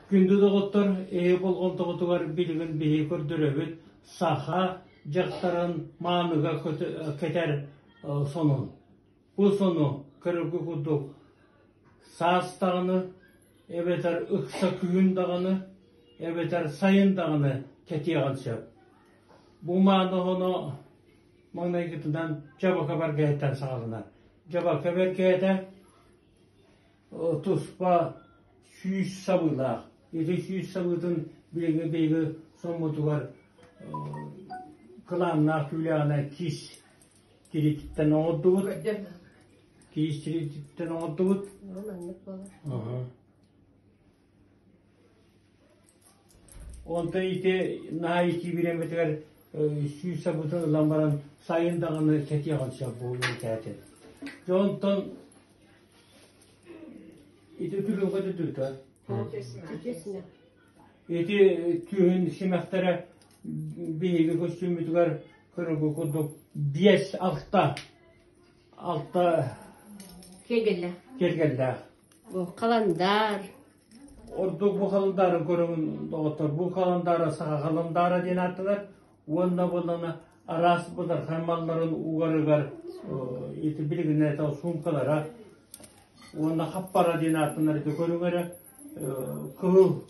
Күндү доҕоттор, эһи болҕомтоҕутугар билигин биһи көрдөрөбүт саха дьахтарын мааныга кэтэр сонун. Бу сону көрөргө курдук саас даҕаны, эбэтэр ыкса күһүн даҕаны, эбэтэр сайын даҕаны кэтиэҕин сөп. Бу мааны оһоно маҥнайгытынан дьабака бэргэһэттэн саҕаланар. Дьабака бэргэһэтэ туспа сүүс сабыылаах. Ити сүүс сабыытын билиҥҥи биһиги соммутугар кылааннаах түүлээҕинэ кис тириититтэн оҥордубут. Киис тириититтэн оҥордубут. Онтон ити наһаа итии бириэмэтигэр сүүс сабыытын ылан баран сайын даҕаны кэтиэҕин сөп буолуо этэ. Дьэ онтон Ити күлүҥҥэ түтүтэ. Ити түүн симэхтэрэ биһиги көстүүммүтүгэр көрөргө курдук биэс алта алта Киэргэллээх. киэргэллээх. Бу халандаар. Ордук бу халандаарын көрөҥүн доҕоттор бу халандаара саха халандаара диэн ааттанар уонна буоллаҕына араас бытархай малларын угарыгар ити билигин суумкалара уонна хаппара диэн ааттанар ити көрүҥ эрэ кыһыл.